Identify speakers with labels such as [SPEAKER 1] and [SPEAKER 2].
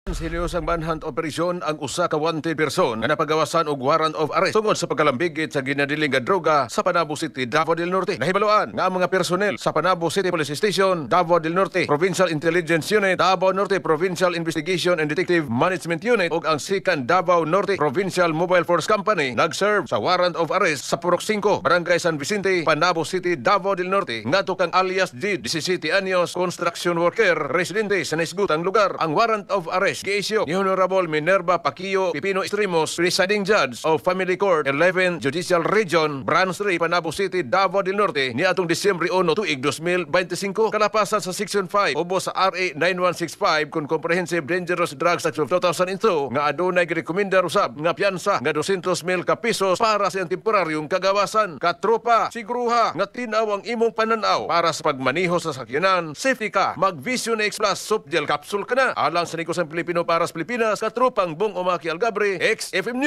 [SPEAKER 1] Hinihusang manhunt operation ang usa ka wanted person nga napagawasan og warrant of arrest tungod sa pagkalambigit sa ginadiling nga droga sa Panabo City, Davao del Norte. Nahibaluan nga ang mga personnel sa Panabo City Police Station, Davao del Norte, Provincial Intelligence Unit, Davao Norte Provincial Investigation and Detective Management Unit ug ang Sikan Davao Norte Provincial Mobile Force Company nag-serve sa warrant of arrest sa Purok 5, Barangay San Vicente, Panabo City, Davao del Norte ngadto kang alias G, 17 anyos, construction worker, residente sa naisgutang lugar. Ang warrant of arrest gi-issue ni Honorable Minerva Paquillo Pipino Estremos, presiding judge of Family Court 11 Judicial Region, Branch 3, Panabo City, Davao del Norte ni atong Disyembre 1 tuig 2025 kalapasan sa Section 5 ubos sa RA 9165 kon Comprehensive Dangerous Drugs Act of 2002 nga adunay girekomendar usab nga piyansa nga 200,000 ka pesos para sa iyang temporaryong kagawasan. Katropa, siguruha nga tin-aw ang imong pananaw para sa pagmaniho sa sakyanan. Safety ka, mag Vision X Plus Soft Gel Capsule ka na. Alang sa Negosyo Pilipino para sa Pilipinas, katropang Bong Umaki Algabre, XFM News.